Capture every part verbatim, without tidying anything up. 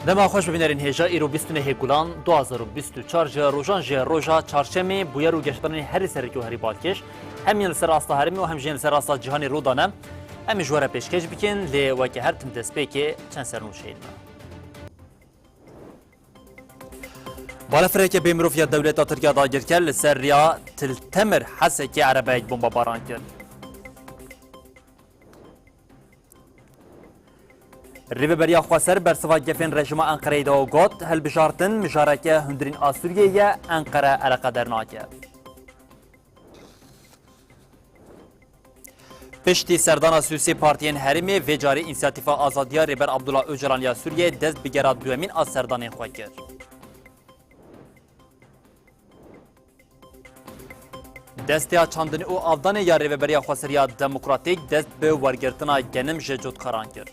Dema xweş bibînerên hêja, îro bîst û nehê Gulan du hazar û bîst û çar ji rojan jî roja çarşemê bûyer û geşedanên herî sereke û herî balkêş, hem yên li ser asta herêmê û hem jî yên li ser asta cîhanê rû dane. Em ê ji we re pêşkêş bikin, lê weke her tim destpêkê çend sernûçeyên me. Balafireke bê mirov ya dewleta Tirkiya dagirker li ser riya Til Temir Hesekê erebeyek bombabaran kir. Rêveberiya Xweser bersiva gefên rejîma Enqereyê da û got, hilbijartin mijareke hundirîn a Sûriyê ye, Enqere eleqeder nake. Piştî serdana sî û sê partiyên herêmê, vê carî Însiyatîfa Azadiya Rêber Abdullah Ocalan ya Sûriyê dest bi gera duyemîn a serdanên xwe kir. Desteya çandinê û avdanê ya Rêveberiya Xweseriya Demokratîk dest bi wergirtina genim ji cotkaran kir.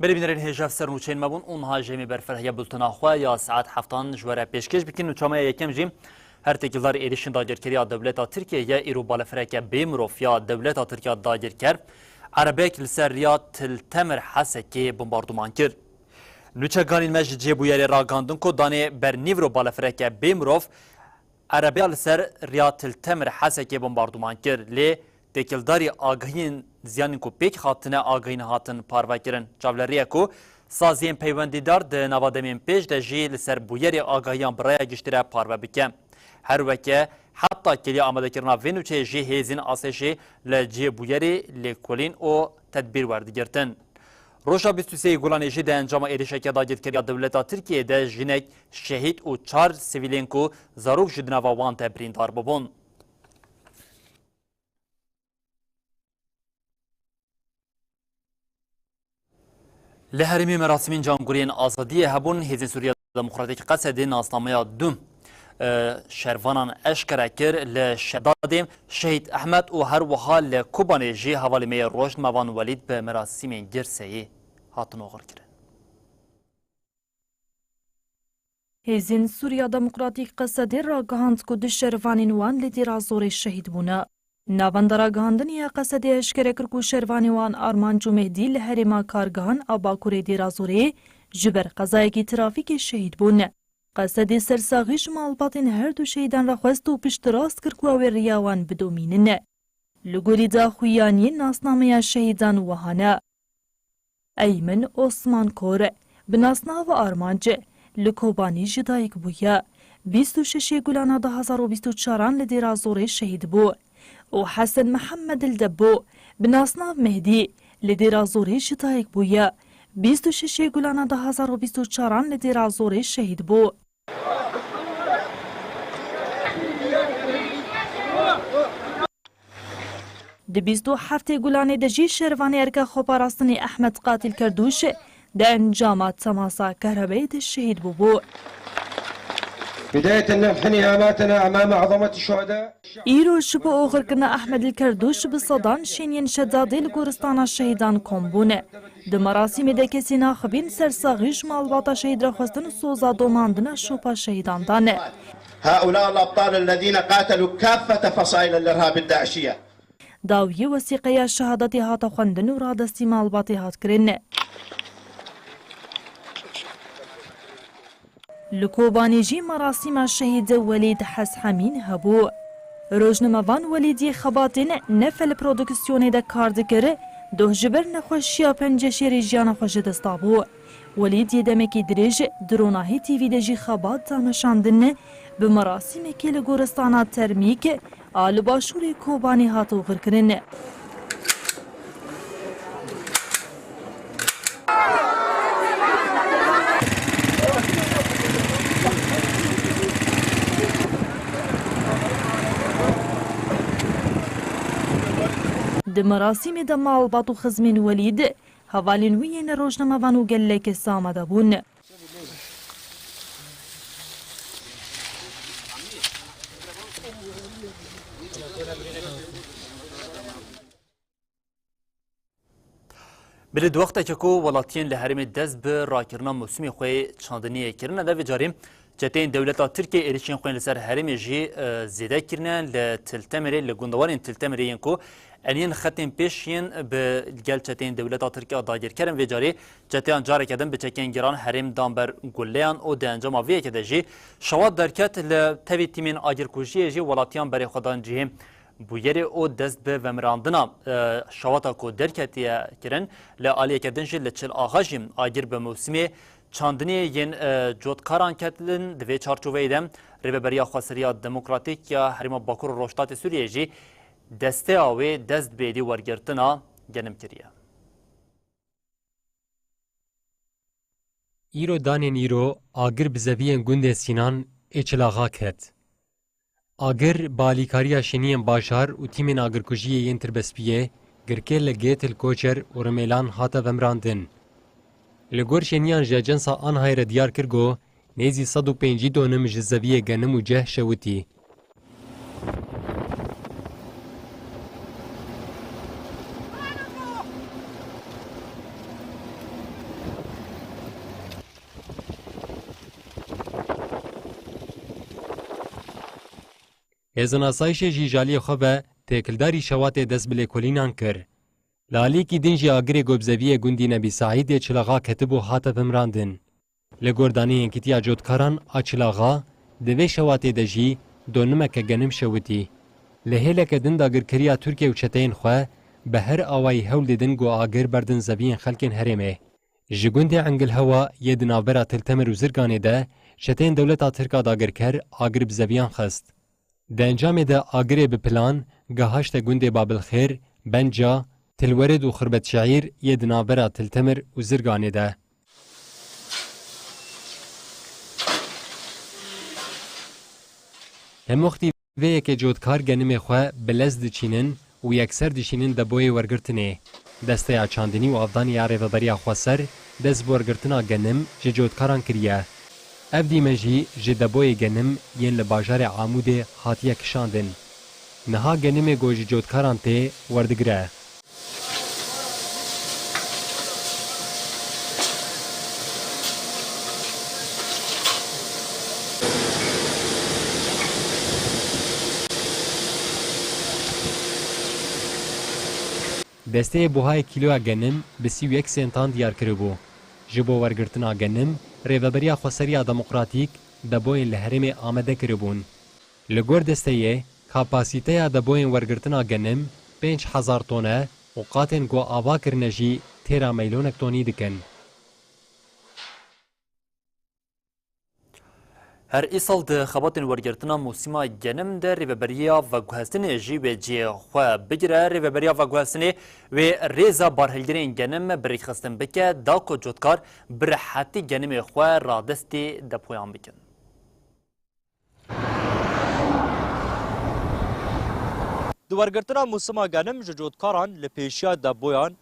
Berê bînerên hêja, ev ser nûçeyên me bûn û niha jî em ê berfirehîya bultena xwe ya saet heftan ji we re pêşkêş bikin. Nûça me ya yekem jî her têkildarî êrişên dagirkeriya dewleta Tirkiyê ye. Îro balefireke bê mirov ya dewleta Tirkiya dagirker erebeyek li ser riya Til Temir Hesekê bombarduman kir. Nûçeganên me ji cihê bûyerê ragihandin ku danê ber nîvro balefireke bê mirov erebeya li ser riya Til Temir Hesekê bombarduman kir, lê têkildarî agahiyên ziyanên ku pêk hatine agahî nehatin parvekirin. Çavleriyek ku saziyên peywendîdar di nava demên pêş de jî li ser bûyerê agahiyan bi raya giştî re parve bike. Her weke heta kêliya amadekirina vê nûçeyê jî hêzên asayişê li cihê bûyerê lêkolîn û tedbîr werdigirtin. Roja bîst û sê Gulanê jî di encama êrişeke dagirkeriya dewleta Tirkiyê de jinek şehîd û çar sivîlên ku zarok jî di nava wan de birîndar bibûn. Li herêmê merasîmên cangûriyên azadiyê hebûn, Hêzên Sûriya Demokratîk Qesedê nasnameya du, e, şervanan eşkere kir. Li Şedadê Şehîd Ehmed û her wiha li Kobanê jî hevalê me yê Rojnamevan Welîd bi merasîmên girseyî hatin oxirkirin. Hêzên Sûriya Demokratîk Qesedê ragihand ku du şervanên wan li Dêra Zorê şehîd bûne. Navenda ragihandinê ya Qesedê eşkere kir ku şervanê wan Armanc û Mehdî li herêma Kargihan a Bakurê Dêra Zorê ji ber qezayekî trafîkê şehîd bûn. Qesedê sersaxî ji malbatên her du şehîdan re xwest û piştrast kir ku ew ê riya wan bidomînin. Li gorî daxuyaniyê nasnameya şehîdan wiha ne. Eymin Osman Kor, bi nasnav Armanc, li Kobanî ji dayik bûye. Bîst û şeşê Gulana du hazar û bîst û çaran li Dêra Zorê şehîd bû. Û Hesen Mihemed li Debbo, bi nasnav Mehdî, li Dêra Zorê ji dayik bûye. Bîst û şeşê Gulana du hazar û bîst û çaran li Dêra Zorê şehîd bû. Di bîst û heftê Gulanê de jî şervanê erka xweparastinê Ehmed Qatil Kerdûş di encama temasa kehrebeyê de şehîd bûbû. بداية ننحني آماتنا أمام عظمة الشهداء. Îro ji bo oxirkirina Ehmed il Kerdûş bi sedan şêniyên Şedadê li goristana şehîdan kom bûne. Di merasîmê de kesên axivîn sersaxî ji malbata şehîd re xwestin û soza domandina şopa şehîdan dane. هؤلاء الأبطال الذين قاتلوا كافة فصائل الإرهاب الداعشية. Dawiyê wesîqeya şehadetê hate xwendin û radestî malbatê hat kirin. Li Kobanê jî merasîma şehîd Welîd Heshemîn hebû. Rojnamevan Welîd yê xebatên Nefel Prodüksiyonê de kar dikir, doh ji ber nexweşiya penceşêrê jiyana xwe ji dest dabû. Welîd yê demekî dirêj di Ronahî T V de jî xebat da meşandin, bi merasîmekê li goristana Termîk a li başûrê Kobanê hat oxirkirin. Di merasîmê de malbat û xizmên Welîd, hevalên wî yên rojnamevan û gelek kes amade bûn. Belê di wextekê ku welatiyên li herêmê dest bi rakirina mosûmê xwe yê çandiniyê kirine de, vê carî Çeteyên dewleta Tirkiyê êrişên xwe yên li ser herêmê jî, e, zêde kirine. Li Til Temirê, li gundewarên Til Temirê yên ku eniyên xetên pêş yên bi gel çeteyên dewleta Tirkiyê dagirker in, vê carê çeteyan careke din bi çekên giran herêm dan ber guleyan û di encama vê yekê de jî şewat derket. Li tevî tîmên agirkujiyê jî welatiyan berê xwe dan cihê bûyerê û dest bi vemirandina, e, şewata ku derketiye kirin. Li aliyeke din jî li Çil Axa jî agir bi mewsimê çandinê yên, e, cotkaran ketin. Di vê çarçoveyê de Rêveberiya Xweseriya Demokratîk ya Herêma Bakur û Rojhilatê Sûriyê jî desteya wê dest bi êdî wergirtina genim kiriye. Îro danên îro agir bi zeviyên gundê Sînan ê Çil Axa ket. Agir bi alîkariya şêniyên bajar û tîmên agirkujiyê yên Tirbespiyê, girkê li Gêtil Koçer û Rimêlan hate vemirandin. Li gor şêniyan ji Ajansa Anhayê re diyar kir ku nêzî sed û pêncî donim ji zeviyê genim û ceh şewitî. Hêzên asayişê jî ji aliyê xwe ve têkildarî şewatê dest bi lêkolînan kir. Li aliyekî din jî agirê ku bi zeviyê gundî Nebî Seîd yê Çil Axa ketibû hate vemirandin. Li gor daneyên kitiya cotkaran a Çil Axa, di vê şewatê de jî donimeke genim şewitî. Li hêleke din dagirkeriya Tirkiye û çeteyên xwe bi her awayî hewl didin ku agir berdin zeviyên xelkên herêmê. Ji gundê Engilhewa yê di navbera Til Temir û Zirganê de çeteyên dewleta Tirk a dagirker agir bi zeviyan xist. Di encamê de agirê bi plan gihaşte gundê Babilxêr, Benca, Tilwerid û Xirbetşeîr yê di navbera Til Temir û Zirganê de. Hemwextî vê yekê cotkar genimê xwe bi lez diçînin û yekser dişînin depoyê wergirtinê. Desteya çandinî û avdanê ya Rêveberiya Xweser dest bi wergirtina genim ji cotkaran kiriye. Ev dîme jî ji depoyê genim yên li bajarê Amûdê hatiye kişandin. Niha genimê ku ji cotkaran tê werdigire. Desteyê buhayê kîloya genim bi sî û yek sentan diyar kiribû. Ji bo wergirtina genim, Rêveberiya Xweseriya Demokratîk depoyên li herêmê amade kiribûn. Li gor desteyê, kapasîteya depoyên wergirtina genim pênc hezar ton e û qatên ku ava kirine jî têra meylonek tonî dikin. Her îsal di xebatên wergirtina mûsima genim de Rêveberiya Veguhestinê jî wê cihê xwe bigire. Rêveberiya Veguhestinê wê rêza barhilgirên genim bi rêkxistin bike, da ku cotkar bi rehetî genimê xwe radestî depoyan bikin. Di wergirtina mûsima genim ji cotkaran li pêşiya depoyan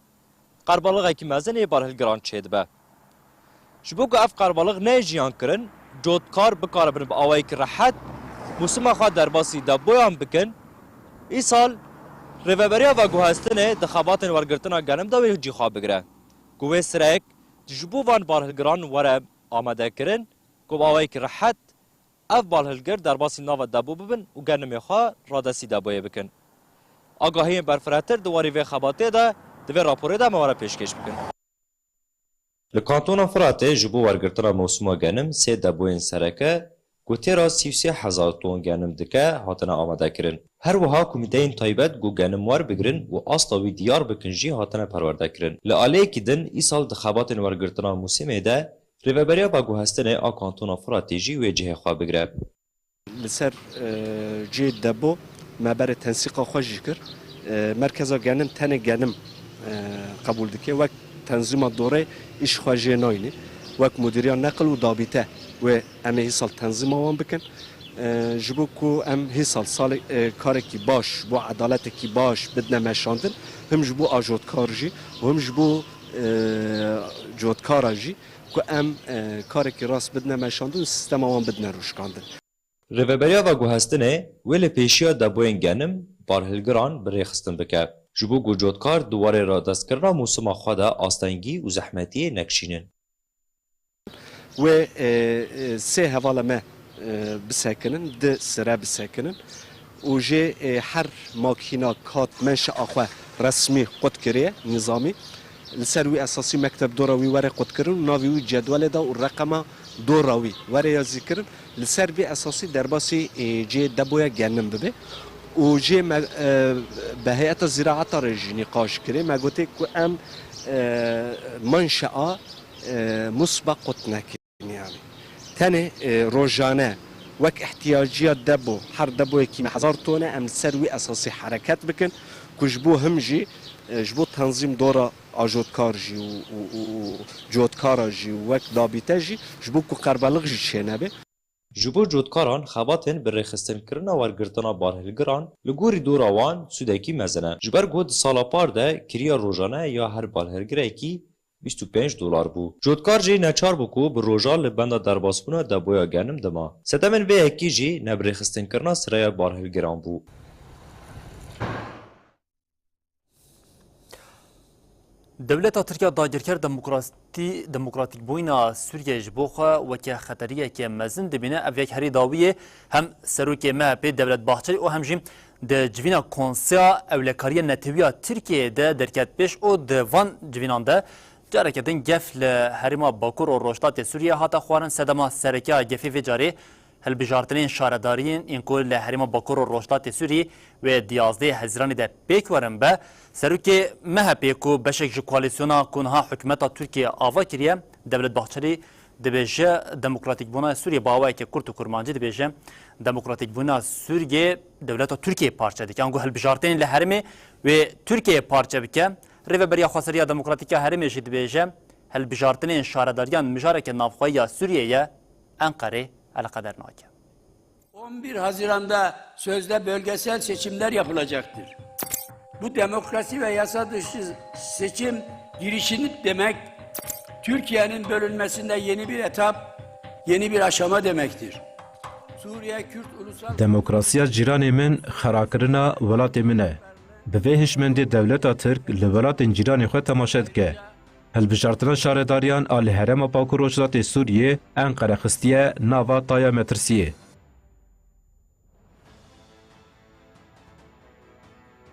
qerbalixekî mezin ê barhilgiran çêdibe. Ji bo ku ev qerbalix neyê jiyan kirin, cotkar bikaribin bi awayekî rehet mûsima xwe derbasî depoyan bikin, îsal Rêveberiya Veguhestinê di xebatên wergirtina genim de wê cî xwe bigire, ku wê sirek ji bo van barhilgiran were amadekirin, ku bi awayekî rehet ev barhilgir derbasî nava depo bibin û genimê xwe radestî depoyê bikin. Agahiyên berfirehtir di warî vê xebatê de di vê raporê de me we re pêşkêş bikin. Li Kantona Firatê ji bo wergirtina mewsima genim sê depoyên sereke ku têra sî û sê hezar ton genim dike, hatine amadekirin. Her wiha komîteyên taybet ku genim werbigirin û asta wî diyar bikin jî hatine perwerdekirin. Li aliyekî din îsal di xebatên wergirtina mûsimê de Rêveberiya Veguhestinê a Kantona Firatê jî wê cihê xwe bigire. Li ser, e, cihê depo me berê tensîqa xwe jî kir. E, merkeza genim tenê genim, e, qebûl dike. Wek tenzîma dorê îş xwe jê nayînê. Wek mudîriya neqil û dabîte wê em ê hîsal tenzîma wan bikin. E, ji bo ku em hîsal salê, e, karekî baş, bo edaletekî baş bidine meşandin, him ji bo a jotkar jî û him ji bo, e, cotkara jî ku em, e, karekî rast bidine meşandin û sîstema wan bidine rûşkandin. Rêveberiya Veguhestinê wê li pêşiya depoyên genim barhilgiran bi rêxistin bike, ji bo ku cotkar di warê radestkirina mûsima xwe de astengî û zehmetiyê nekişînin. Wê, e, e, sê hevala me, e, bisekinin, di sire bisekinin û jê, e, her makîna kat menşea xwe resmî qut kiriye, nîzamî. Li ser wî esasî mekteb dora wî were qutkirin û navê wî cedwelê de û reqema dora wî were yazîkirin. Li ser vî esasî derbasî, e, cê deboya genim bibe. Û jê me, e, bi heyeta zîraeta re jî nîqaş kirê. Me gotê ku em, e, manşea, e, musba qut nekin. Yani, tenê, e, rojane wek ihtiyaciya debo, her deboyekî me hezar tone, em li ser wî esasî hereket bikin, ku ji bo him jî, e, ji bo tenzîm dora ajotkar jî û, û, û, û cotkara jî û wek dabîte jî, ji bo ku qerbelix jî çênebe. Ji bo cotkaran xebatên bi rêxistinkirina wergirtina balhilgiran li gorî dora wan sûdekî mezin e. Ji ber ku di sala par de kiriya rojane ya her balhilgirekî bîst û pênc dolar bû. Cotkar jî neçar bû ku bi rojan li benda derbasbûna deboya genim dima. Sedemên vê yekê jî ne bi rêxistinkirina siraya balhilgiran bû. Dewleta Tirk ya dagirker demokratî-, demokratîkbûyîna Sûriyeyê ji bo xwe weke xeteriyeke mezin dibîne. Ev yek herî dawiyê hem serokê M H P Devlet Bahçelî û hem jî di civîna Konseya Ewlekariyê Netewî ya Tirkiyeyê de derket pêş û di van civînan de careke din gef li herêma Bakur û Rojhilatê Sûriyeyê hate xwarin. Sedema sereke ya gefê vê carê hilbijartinên şaredariyên yên ku li herêma Bakur û Rojhilatê Sûriyê wê di yazdehê Hezîranê de pêk werin be. Serokê M H P ku beşek ji koalîsyona ku niha hikûmeta Tirkiyê ava kiriye, Devlet Bahçelî dibêje demokratîkbûna Sûriyê, bi awayeke kurt û kurmancî dibêje demokratîkbûna Sûriyê dewleta Tirkiyê parçe dike. Ango hilbijartinên li herêmê wê Tirkiyeyê parçe bike. Rêveberiya Xweseriya Demokratîk ya Herêmê jî dibêje hilbijartinên şaredariyan mijareke navxweyî ya Sûriyê ye. Enqerê eleqeder nake. On bir Haziran'da sözde bölgesel seçimler yapılacaktır. Bu demokrasi ve yasa dışı seçim girişimi demek, Türkiye'nin bölünmesinde yeni bir etap, yeni bir aşama demektir. Suriye Kürt Ulusal Demokrasiya cîranê min xerakirina welatê min e. Bi vê hişmendê dewleta Tirk li welatên cîranê xwe temaşe dike. Hilbijartina şaredariyan a li herêma Bakur Rojhilatê Sûriyê Enqere xistiye nava taya metirsiyê.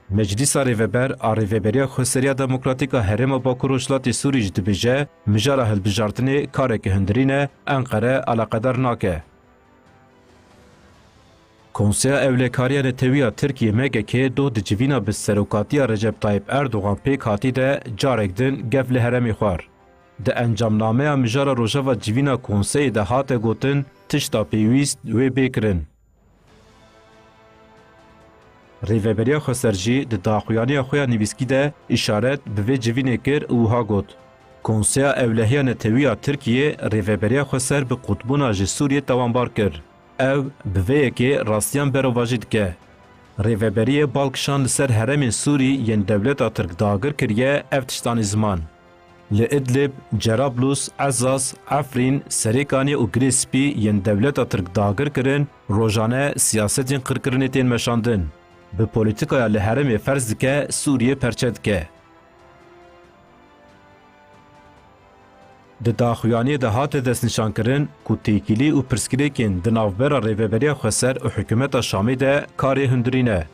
Meclîsa Rêveber a Rêveberiya Xweseriya Demokratîk a Herêma Bakur Rojhilatê Sûriyê jî dibêje, mijara hilbijartinê kareke hundirîn e, Enqere eleqedar nake. Konseya Ewlekariya Netewî ya Tirkiyê, M G K, doh di civîna bi serokatiya Recep Tayyip Erdogan pêk hatî de carek din gef li herêmê xwar. Di encamnameya mijara rojeva civîna konseyê de hate gotin, tişta pêwîst wê bê kirin. Rêveberiya Xweser jî di daxuyaniya xwe ya nivîskî de îşaret bi vê civînê kir û wiha got, Konseya Ewlehiya Netewî ya Tirkiyê Rêveberiya Xweser bi qutbûna ji Sûriyê tawanbar kir. Ew bi vê yekê rastiyan berovajî dike. Rêveberiyê bal kişand li ser herêmên Sûrî yên dewleta Tirk dagir kiriye ev tiştanî ziman. Li Idlib, Cerablus, Ezaz, Efrîn, Serêkaniyê û Girê Spî yên dewleta Tirk dagir kirin, rojane siyasetên qirkirinê tên meşandin. Bi polîtîkaya li herêmê ferz dike Sûriyê perçe dike. Di daxuyaniyê de hate destnîşankirin ku têkilî û pirsgirêkên di navbera Rêveberiya Xweser û Hikûmeta Şamê de karê hundirî ne.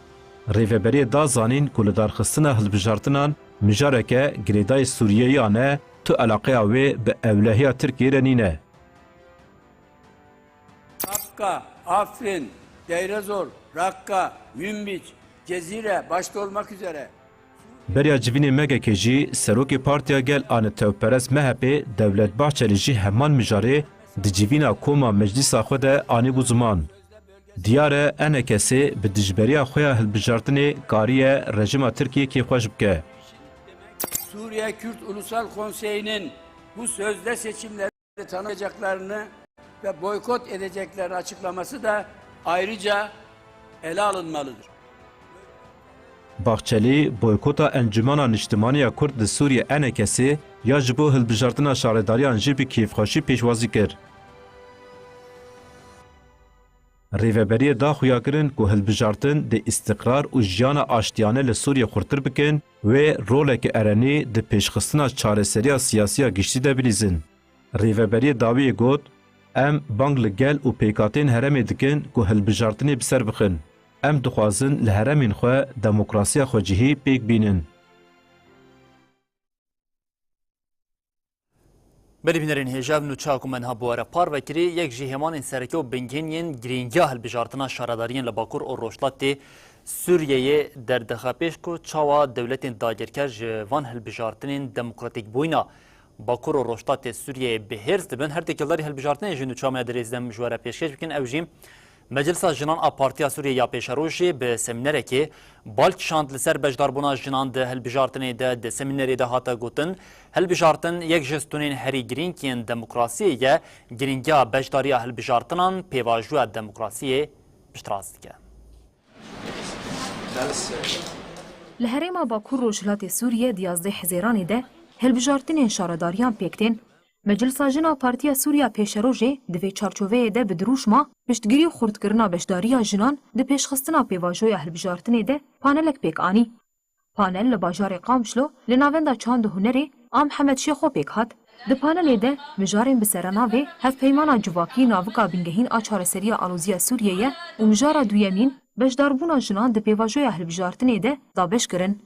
Rêveberiyê da zanîn ku lidarxistina hilbijartinan mijareke girêdayî Sûriyeyî ya ne, tu eleqeya wê bi ewlehiya Tirkiyê re nîne. Hakka, Afrin, Deirezor, Rakka, Münbiç, Cezire başta olmak üzere Beriya civînê M G K jî serokê Partiya Gel a netewperest M H P Devlet Bahçelî jî heman mijarê di civîna koma meclîsa xwe de anîbû ziman. Diyar e, E N K S bi dijberiya xwe ya hilbijartinê kariye rejîma Tirkiyê kêfxweş bike. Suriye Kürt Ulusal Konseyi'nin bu sözde seçimleri tanıyacaklarını ve boykot edeceklerini açıklaması da ayrıca ele alınmalıdır. Baxçelî boykota Encumena Niştimanî ya Kurd li Sûriyê, E N K S, ya ji bo hilbijartina şaredariyan jî bi kêfxweşî pêşwazî kir. Rêveberiyê da xuyakirin ku hilbijartin dê îstiqrar û jiyana aştiyane li Sûriyê xurtir bikin, wê roleke erenî di pêşxistina çareseriya siyasî ya giştî de bilîzin. Rêveberiyê dawiyê got, Em bang li gel û pêkhateyên herêmê dikin ku hilbijartinê bi ser bixin. Em dixwazin li herêmên xwe demokrasiya xwecihî pêk bînin. Belê bînerên hêja, ev nûçeya ku me niha bi we re parve kirî, yek ji hêmanên sereke û bingehîn yên girîngiya hilbijartina şaredariyên li Bakur û Rojhilatê Sûriyeyê derdixe pêş ku çawa dewletên dagirker ji van hilbijartinên demokratîkbûyîna Bakur û Rojhilatê Sûriyeyê bi hêrs dibin. Her têkildarî hilbijartinê ji nûçeya me ya dirêz dem ji we re pêşkêş bikin. Ew jî Meclisa Jinan a Partiya Sûriyê ya Pêşerojê bi semînerekê bal kişand li ser beşdarbûna jinan di hilbijartinê de. Di semînerê de hate gotin, hilbijartin yek ji stûnên herî girîng yên demokrasiyê ye, girîngiya beşdariya hilbijartinan pêvajoya demokrasiyê piştrast dike. Li herêma Bakur Rojhilatê Sûriyê di yazdeh Hizêranê de hilbijartinên şaredariyan pêk tên. Meclisa Jin a Partiya Sûriya Pêşerojê di vê çarçoveyê de bi dirûşma piştgirî û xurtkirina beşdariya jinan di pêşxistina pêvajoya hilbijartinê de panelek pêk anî. Panel li bajarê Qamişlo li Navenda Çand û Hunerê a Mihemed Şêxo pêk hat. Di panelê de mijarên bi serenavê Hevpeymana Civakî navika bingehîn a çareseriya aloziya Sûriyê ye û mijara duyemîn beşdarbûna jinan di pêvajoya hilbijartinê de dabeş kirin.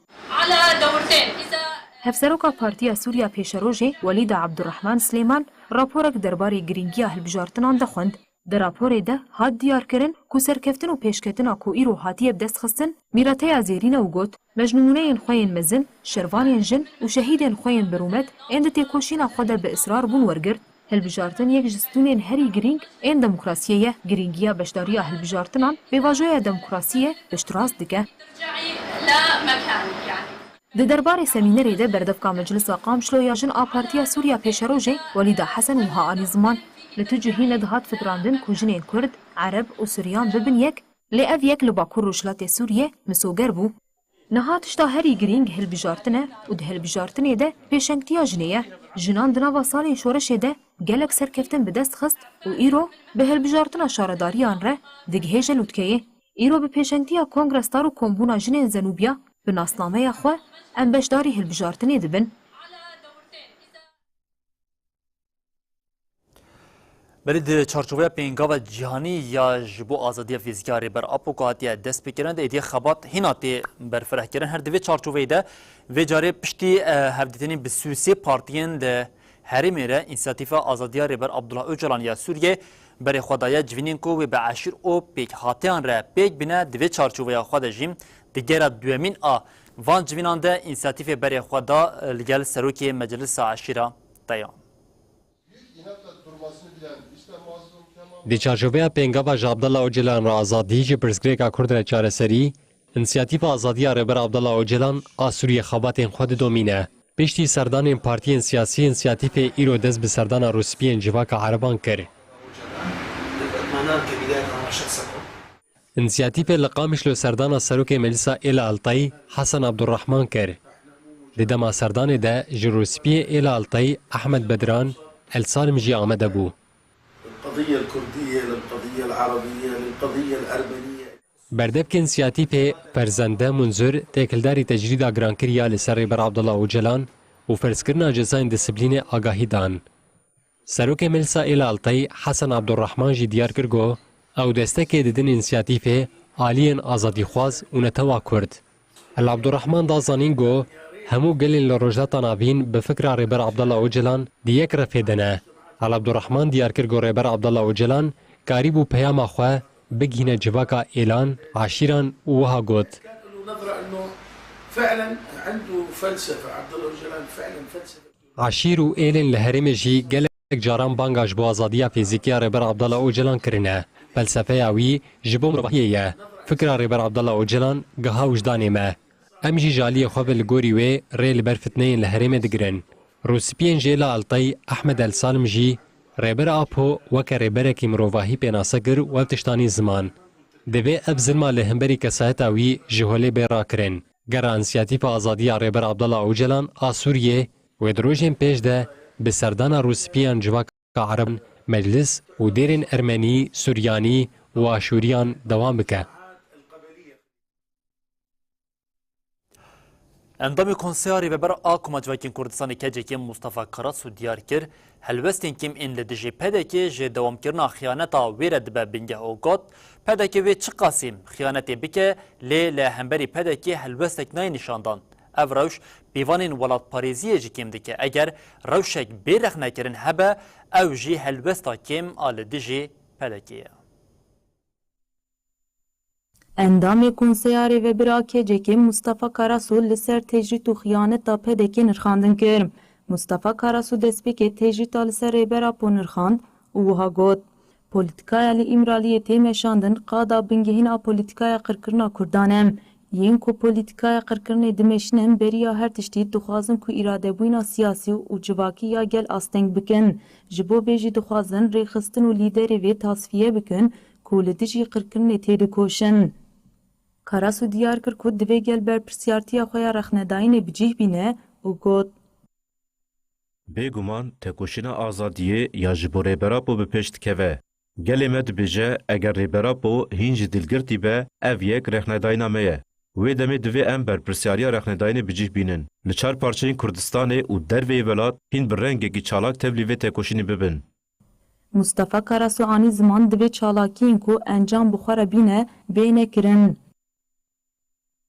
Hevseroka Partiya Sûriya Pêşerojê Welîda Abdurrahman Silêman raporek derbarê girîngiya hilbijartinan de xwend. Di raporê de hat diyarkirin ku serkeftin û pêşketina ku îro hatiye bi dest xistin mîreteya zêrîn e û got, Me ji nimûneyên xwe yên mezin, şervanên jin û şehîdên xwe yên bi rûmet ên di têkoşîna xwe de bi israr bûn wergirt. Hilbijartin yek ji stûnên herî girîng ên demokrasiyê ye. Girîngiya beşdariya hilbijartinan pêvajoya demokrasiyê piştrast dike. Di derbarê semînerê de berdevka Meclisa Qamişlo ya Jin a Partiya Sûriya Pêşerojê Welîda Hesen wiha anî ziman, Li tu cihî nedihat fikirandin ku jinên Kurd, Ereb û Suryan bibin yek, lê ev yek li Bakur Rojhilatê Sûriyê misoger bû. Niha tişta herî girîng hilbijartin e û di hilbijartinê de pêşengtiya jinê ye. Jinan di nava salên şoreşê de gelek serkeftin bi dest xist û îro bi hilbijartina şaredariyan re digihêje lûtkeyê. Îro bi pêşengtiya Kongre Star û Kombûna Jinên Zenûbiya bi nasnameya xwe em beşdarî hilbijartinê dibin. Belê di çarçoveya pêngava cîhanî ya ji bo azadiya fîzîkî ya Rêber Apo ku hatiye destpêkirin de êdî xebat hîna tê berfirehkirin. Her di vê çarçoveyê de vê carê piştî, e, hevdîtinên bi sî û sê partiyên di herêmê re Însiyatîfa Azadiya Rêber Abdullah Ocalan ya Sûriyê berê xwe daye civînên ku wê bi eşîr û pêkhateyan re pêk bîne. Di vê çarçoveya xwe de jî di gera duyemîn a van civînan de Însiyatîfê berê xwe da, e, li gel Serokê Meclisa Eşîra Teyan. Di çarçoveya pêngava ji Abdullah Ocalan re azadî, ji pirsgirêka Kurd re çareserî, Însiyatîfa Azadiya Rêber Abdullah Ocalan a Sûriyê xebatên xwe didomîne. Piştî serdanên partiyên siyasî, Însiyatîfê îro dest bi serdana rûspiyên civaka Ereban kir. Însiyatîfê li Qamişlo serdana Serokê Meclisa Êla Altayî Hesen Abdurrahman kir. Di dema serdanê de ji rûspiyê Êla Altayî Ehmed Bedran, El Salim jî amade bû. Berdevkên Însiyatîfê Ferzende Munzur, têkildarî tecrîda girankirî ya li ser Rêber Abdullah Ocalan û ferzkirina cezayên disiplînê agahî dan. Serokê Meclisa Êla Altayî Hesen Abdurrahman jî diyar kir ku ew destekê didin Însiyatîfê aliyên azadîxwaz û netewa Kurd. El Abdurrahman da zanîn ku hemû gelên li Rojhilata Navîn bi fikra Rêber Abdullah Ocalan di yek refê de ne. El Abdurrahman diyar kir ku Rêber Abdullah Ocalan karîbû peyama xwe bigihîne civaka êlan, eşîran û wiha got, Eşîr û êlên li herêmê jî gelek caran banga ji bo azadiya fîzîkî ya Rêber Abdullah Ocalan kirine. Felsefeya wî ji bo mirovahiyê ye. Fikra Rêber Abdullah Ocalan giha wijdanê me. Em jî ji aliyê xwe ve li gorî wê rê li ber fitneyên li herêmê digirin. Rûspiyên ji Êla Altayî Ehmed El Salim jî Rêber Apo weke rêberekî mirovahî pênase kir û ev tişt anî ziman. Divê ev zilma li hemberî kesayeta wî ji holê bê rakirin. Gera Însiyatîfa Azadiya Rêber Abdullah Ocalan a Sûriyê wê di rojên pêş de bi serdana rûspiyan civaka Ereban, Meclis û dêrên Ermenî, Suryanî û Aşûriyan dewam bike. Endamê Konseya Rêveber a Koma Civakên Kurdistanê, K C K, Mustafa Karasu diyar kir, Helwestên kêm ên li dijî P D K ji dewamkirina xiyaneta wê re dibe bingeh û got, P D K wê çiqasî xiyanetê bike, lê li hemberî P D K helwestek nayê nîşandan. Ev rewş pîvanên welatparêziyê jî kêm dike. Eger rewşek bê rexnekirin hebe, ew jî helwesta kêm a li dijî P D K ye. Endamê Konseya Rêvebir a K C K'ê Mustafa Karasu li ser tecrîd û xiyaneta P D K'ê nirxandin kir. Mustafa Karasu destpêkê tecrîda li ser Rêber Apo nirxand û wiha got, Polîtîkaya li Îmraliyê tê meşandin qada bingehîn a polîtîkaya qirkirina Kurdan e. Yên ku polîtîkaya qirkirinê dimeşînin beriya her tiştî dixwazin ku îradebûyîna siyasî û civakî ya gel asteng bikin. Ji bo vê jî dixwazin rêxistin û lîderê vê tasfiye bikin ku li dijî qirkirinê têdikoşin. Karasu diyar kir ku divê gel berpirsiyartiya xwe ya rexnedayînê bi cih bîne û got, Bêguman tekoşîna azadiyê ya ji bo Rêber Apo bi pêş dikeve. Gelê me dibêje, eger Rêber Apo hîn jî dilgirtî be, ev yek rexnedayîna me ye. Wê demê divê em berpirsyariya rexnedayînê bi cih bînin. Li çar parçeyên Kurdistanê û derveyî welat hîn bi rengekî çalak tevlî vê tekoşînê bibin. Mustafa Karasu anî ziman divê çalakiyên ku encam bi xwe re bîne, bêne kirin.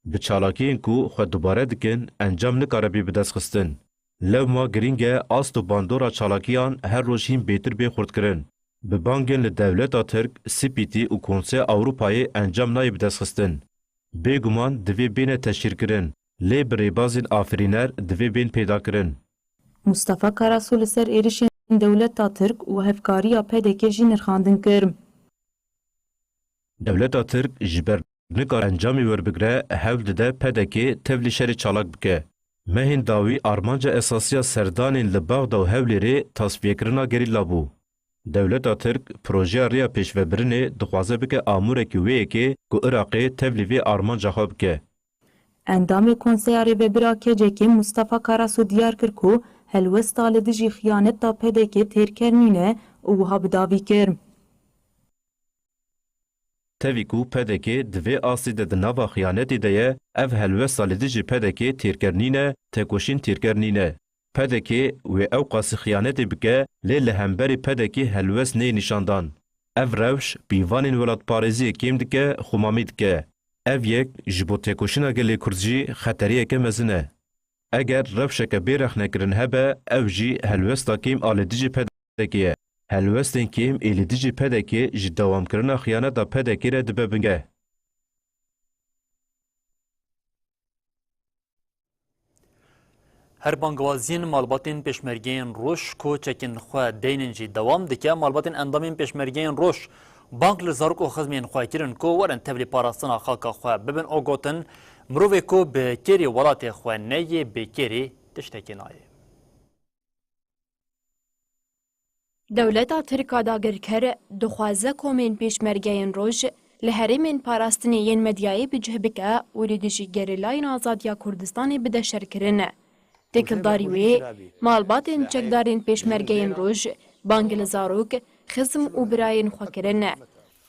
Bi çalakiyên ku xwe dubare dikin, encam nikare bê bidestxistin. Lewma girîng e ast û bandora çalakiyan her roj hîn bêtir bê xurtkirin. Bi bangên li dewleta Tirk, C P T û Konseya Ewropayê encam nayê bidestxistin. Bêguman divê bêne teşhîrkirin, lê bi rêbazên afirîner divê bên pêdakirin. Mustafa Karasu li ser êrişên dewleta Tirk û hevkariya P D K jî nirxandin kir. Dewleta Tirk ji ber nikare encamê werbigre, hewl dide P D K tevlî şerê çalak bike. Me hîn dawî armanca esasî ya serdanên li Baxda û Hewlêrê tasfiyekirina gerîla bû. Dewleta Tirk projeya rêya pêşvebirinê dixwaze bike amûrekî wê yekê ku Iraqê tevlî vê armanca xwe bike. Endamê Konseya Rêvebir a K C K'ê Mustafa Karasu diyar kir ku helwesta li dijî xiyaneta P D K têrker nîne û wiha bi dawî kir. Tevî ku P D K di vê astê de di nava xiyanetê de ye, ev helwesta li dijî P D K têrker nîne, tekoşîn têrker nîne. P D K wê ewqasî xiyanetê bike, lê li hemberî P D K helwest neyê nîşandan. Ev rewş pîvanên welatparêziyê kêm dike, xwemamî dike. Ev yek ji bo tekoşîna gelê Kurd jî xeteriyeke mezin e. Eger rewşeke bê rexnekirin hebe, ew jî helwesta kêm a li dijî P D K ye. Helwestên kêm ê li dijî P D K ji dewamkirina xiyaneta P D K re dibe bingeh. Her bangewaziyên malbatên pêşmergeyên roj ku çekên xwe deynin jî dewam dike. Malbatên endamên pêşmergeyên roj bang li zarok û xizmên xwe kirin ku werin tevlî parastina xaka xwe bibin û gotin, mirovê ku bi kêrî welatê xwe neyê, bi kêrî tiştekê nayê. Dewleta Tirk a dagirker dixwaze komên pêşmergeyên roj li herêmên parastinê yên medyayê bi cih bike û li dijî gerîlayên azadiya Kurdistanê bide şerkirin. Têkildarî wê, malbatên çekdarên pêşmergeyên roj bang li zarok, xizm û birayên xwe kirin.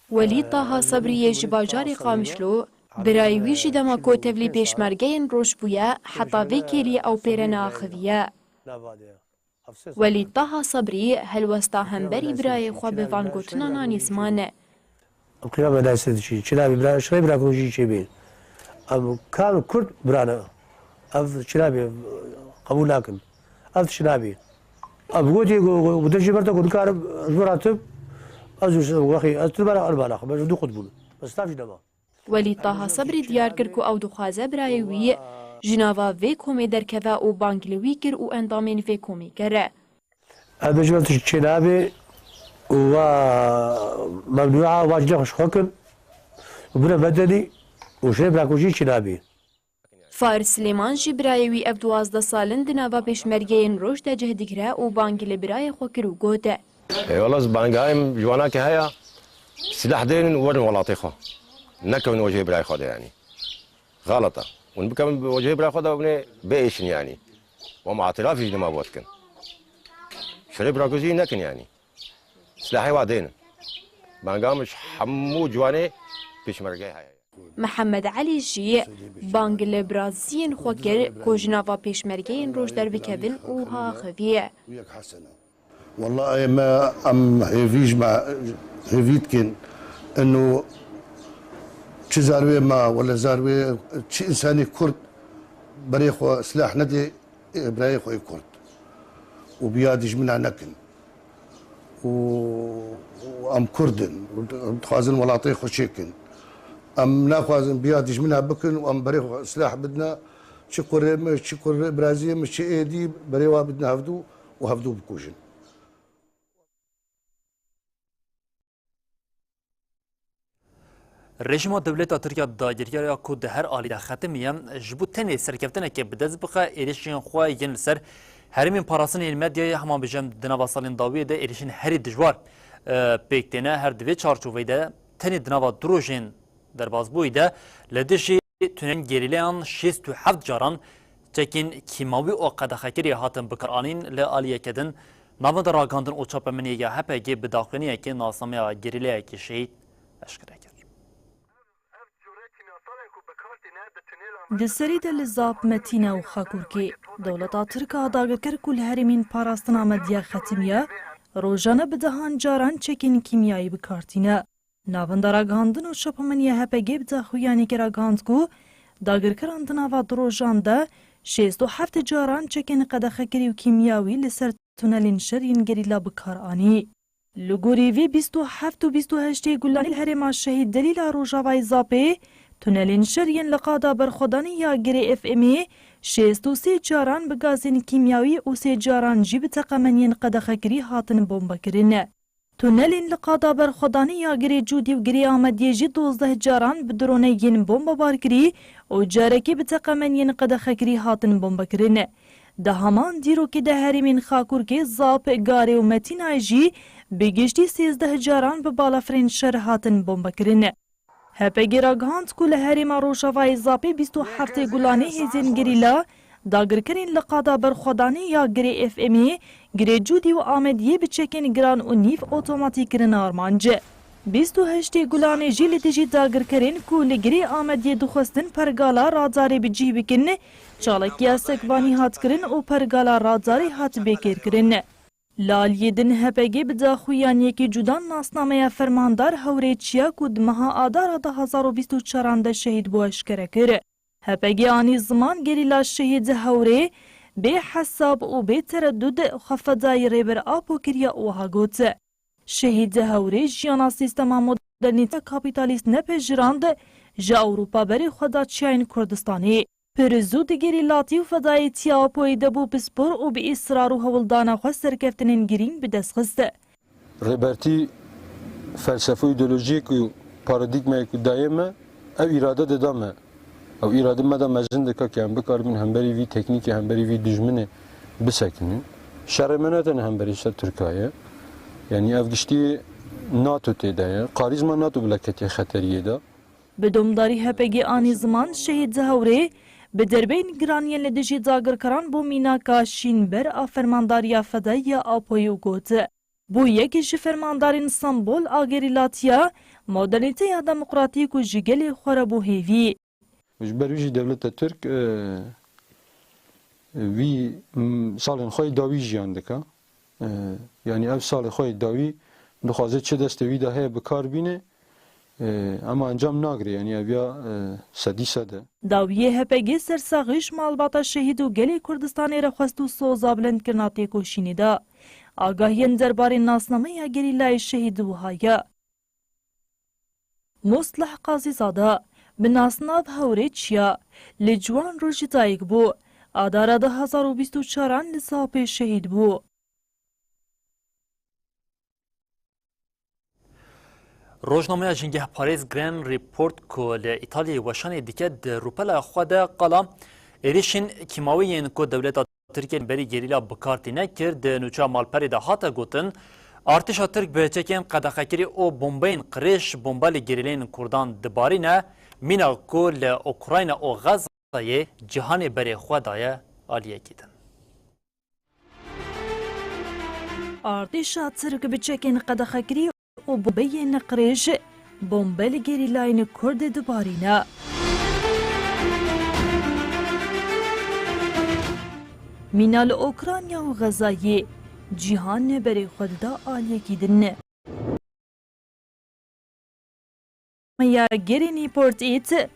Welî Taha Sebrî yê ji bajarê Qamişlo, birayê wî jî dema ku tevlî pêşmergeyên roj bûye, heta vê kêliyê ew pê re neaxiviye. Welîd Taha Sebrî helwesta hemberî birayê xwe bi van gotinan anî ziman. Ev qîna me dayê ser diçî. Çi nabî bira, şirê bira ku jî çê bê. Ev kam Kurd bira ne. Ev çi nabî, qebûl nakin. Ev çi nabî. Ev gotê ku, ku, ku de jî ber te ku nikarim, ez bi ratim, ez û wexî, ez tu bera erbana, ben du qut bûn. Ez stav jî nema. Welîd Taha Sebrî diyar kir ku ew dixwaze birayê wî ji nava vê komê derkeve û bang li wî kir û endamên vê komê kir. Em bêjin ev tişt çênabe û wa memnûa wa ji xwe kin û bine medenî û şirê birakojî çênabe. Faris Silêman jî birayê wî ev duwazdeh sal in di nava pêşmergeyên roj de cih digire û bang li birayê xwe kir û got, Ê wele, ez bangayim ji wana ke heye, silah dênin û werin welatê xwe. Nekevin wecihê birayê xwe de, yanî. Xalet e. Hûn bikevin bi wecihê birayê xwe de, hûn ê biêşin, yanî. Wema îtirafî ji dima bo dikin. Şirê birakojî nekin, yanî. Silahê wa dênin. Banga min ji hemû ciwanê pêşmergeyê heye. Mihemed Elî jî bang li biraziyên xwe kir ku ji nava pêşmergeyên roj derbikevin û wiha axiviye. Wallahî me em hêvî ji me hêvî dikin. Ino çi zarwê me wele zarwê çi însanî Kurd berê xwe silah nedê, e, birayê xwe yê Kurd û biya dijmina nekin. Û, û em Kurd in û dixwazin welatê xwe çêkin. Em naxwazin biya dijmina bikin û em berê xwe silah bidine. Çi kurê min, çi kurê biraziyê min, çi êdî berê wa bidine hevdû û hevdû bikujin. Rejîma dewleta Tirkiye dagirkeriya ku di her alî de xetimiye, ji bo tenê serkeftinekê bi dest bixe, êrişên xwe yên li ser herêmên parastinê yên medyayê, hema bêjim di nava salên dawiyê de êrişên herî dijwar, e, pêk têne. Her di vê çarçoveyê de tenê di nava du rojên derbasbûyî de li dijî tunelên gerîleyan şêst û heft caran çekên kîmawî û qedexekirî hatin bikaranîn. Li aliyeke din, Navenda Ragihandin û Çapemeniyê ya H P G bi daxuyaniyekê nasnameya gerîleyekî şehîd eşkere kir. Di serî de li Zap, Metîne û Xakurkê, dewleta Tirk a dagirker ku li herêmên parastina medya xetimiye, rojane bi dehan caran çekên kîmyayî bi kar tîne. Navenda Ragihandin û Çapemeniya H P G bi daxuyaniyekê ragihand ku dagirkeran di nava du rojan de şêst û heft caran çekên qedexekirî û kîmyawî li ser tunelên şer yên gerîla bi kar anî. Li gorî vê bîst û heft û bîst û heştê Gulanê li herêma Şehîd Delîl a Rojavayê Zapê, tunelên şer yên li qada berxwedanê ya girê F M'ê şêst û sê caran bi gazên kîmyawî û sê caran jî bi teqemeniyên qedexekirî hatin bombekirin. Tunelên li qada berxwedanê ya girê Cûdî û girê Amediyê jî dozdeh caran bi droneyên bombebarkirî û carekê bi teqemeniyên qedexekirî hatin bombekirin. Di heman dîrokê de herêmên Xakurkê, Zap, Garê û Metînayê jî bi giştî sêzdeh caran bi balafirên şer hatin bombekirin. H P G ragihand ku li herêma Rojavayê Zapê bîst û heftê Gulanê hêzên gerîla dagirkerên li qada berxwedanê ya girê F M'ê, girê Cûdî û Amediyê bi çekên giran û nîv otomatîk kirine armanc. Bîst û heştê Gulanê jî li dijî dagirkerên ku li girê Amediyê dixwestin pergala radarê bi cih bikin, çalakiya sekvanî hat kirin û pergala radarê hat bêkêrkirin. Li aliyê din H P G bi daxuyaniyekî cuda nasnameya fermandar Hewrê Çiya ku di meha Adara du hezar û bîst û çaran de şehîd bû eşkere kir. H P G anî ziman gerîla şehîd Hewrê bê hesab û bê teredûd xwe fedayî Rêber Apo kiriye û wiha got, Şehîd Hewrê jiyana sîstema modernîte kapîtalîst nepejirand, ji Ewropa berê xwe da çiyayên Kurdistanê. Pir zû di gerîlatî û fedayîtiya Apoyê de bû pispor û bi îsrar û hewldana xwe serkeftinên girîng bi dest xist. Rêbertî felsefe û îdeolojiyê ku, paradîgmayê ku daye me, ew îrade dida me. Ew îrade me de mezin dike ku em bikaribin hemberî vî teknîkê, hemberî vî dijminê bisekinin. Şerê me ne tenê hemberî ser Tirka ye. Yanî ev giştî NATO tê de ye. Qarîzma NATO bile ketiye xeteriyê de. Bi domdarî H P G anî ziman, Şehîd Zehewrê bi derbeyên giran yên li dijî dagirkeran bo mînaka şînber a Fermandariya Fedayî ya Apoyê û got, bû yekî ji fermandarên sembol a gerîlatiya modernîteya demokratîk û ji gelê xwe re bû hêvî. Ji ber wî jî dewleta Tirk, e, wî, m, salên xwe yê dawî jiyan dike. E, yanî ev salê xwe yê dawî dixwaze çi destê wî de heye bi kar bîne, e, ema encam nagire, yanî ev ya, e, sedî sed e. Dawiyê H P G sersaxî ji malbata şehîd û gelê Kurdistanê re xwest û soza bilindkirina têkoşînê de. Agahiyên derbarê nasnameya gerîlayê şehîd wiha ye. Muslih Qazîzade, bi nasnav Hewrê Çiya, li Ciwan rojî dayik bû. Adara du hezar û bîst û çaran li Zapê şehîd bû. Rojnameya jîngehparêz Green Report ku li Îtalyayê weşanê dike, di rûpela xwe de qala êrişên kîmawî yên ku dewleta Tirkiye berî gerîla bi kar tîne kir. Di nûçeya Malperê de hate gotin, artêşa Tirk bi çekên qedexekirî û bombeyên qirêj bomba li gerîleyên Kurdan dibarîne, mîna ku li Ukrayna û Xezayê cîhanê berê xwe daye aliyekî din. Artêşa Tirk bi çekên qedexekirî û bombeyên qirêj, bombe li gerîlayên Kurd dibarîne. Mîna li Ukrayna û Xezayê, Cîhan berê xwe dida aliyekî din. Meya gerê Newport êt,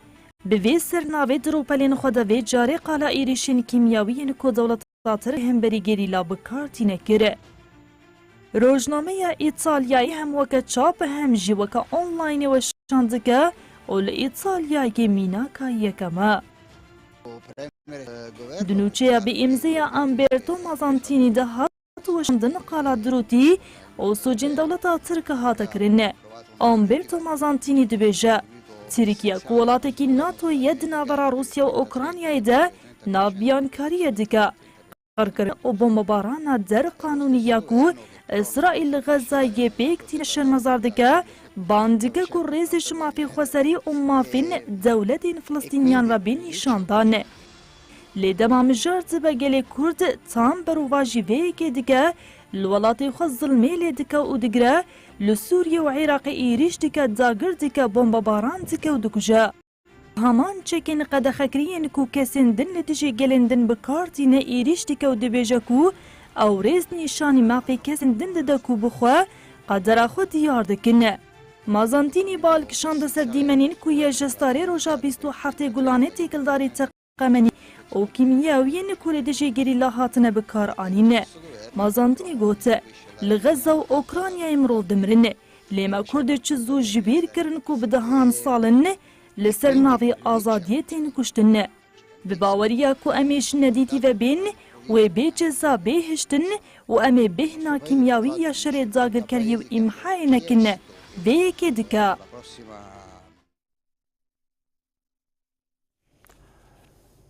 bi vê sernavê di rûpelên xwe de vê carê qala êrîşên kîmyawî yên ku dewleta Tirk hemberî gerîla bi kar tîne kir. Rojnameya Îtalyayê hem weke çap hem jî weke online weşan dike û li Îtalyayê mînaka yekem e. Di nûçeya bi îmzeya Umberto Mazzantini de hat weşandin qala dirûtî û sûcên dewleta Tirk hate kirin. Umberto Mazzantini dibêje, Tirkiye ku welatekî NATO ye di navbera Rûsya û Ukraynayê de navbiyankariyê dike. Qarkirin û bombebarana der qanûnî ya ku Îsraîl li Xezayê pêk tîne şermezar dike, ban dike ku rêzê ji mafê xweserî û mafên dewletên Filistîniyan re bê nîşandan. Lê dema mijar dibe gelê Kurd tam berovajî vê yekê dike, li welatê xwe zilmê lê dike û digire, li Sûriye û Iraqê êrîş dike, dagir dike, bombebaran dike û dikuje. Heman çekên qedexekiriyên ku kesên din li dijî gelên din bi kar tîne êrîş dike û dibêje ku ew rêz nîşanî mafê kesên din dide ku bi xwe qedera xwe diyar dikin. Mazantînî bal kişande ser dîmenên ku ye ji starê roja bîst û heftê Gulanê têkildarî teqemenî û kîmyewiyên ku li dijî gerîla hatine bi kar anîn. Mazantînî got, Li Xezza û Okraynayê mirov dimirin. Lê me Kurd çi zû ji bîr kirin ku bi dehan sal in li ser navê azadiyê tên kuştin. Bi baweriya ku em ê ji nedîtî ve bên, wê bê ceza, bê hiştin û em ê bêhna kîmyawî ya şerê dagirkeriyê û îmhayê nekin, vê yekê dike.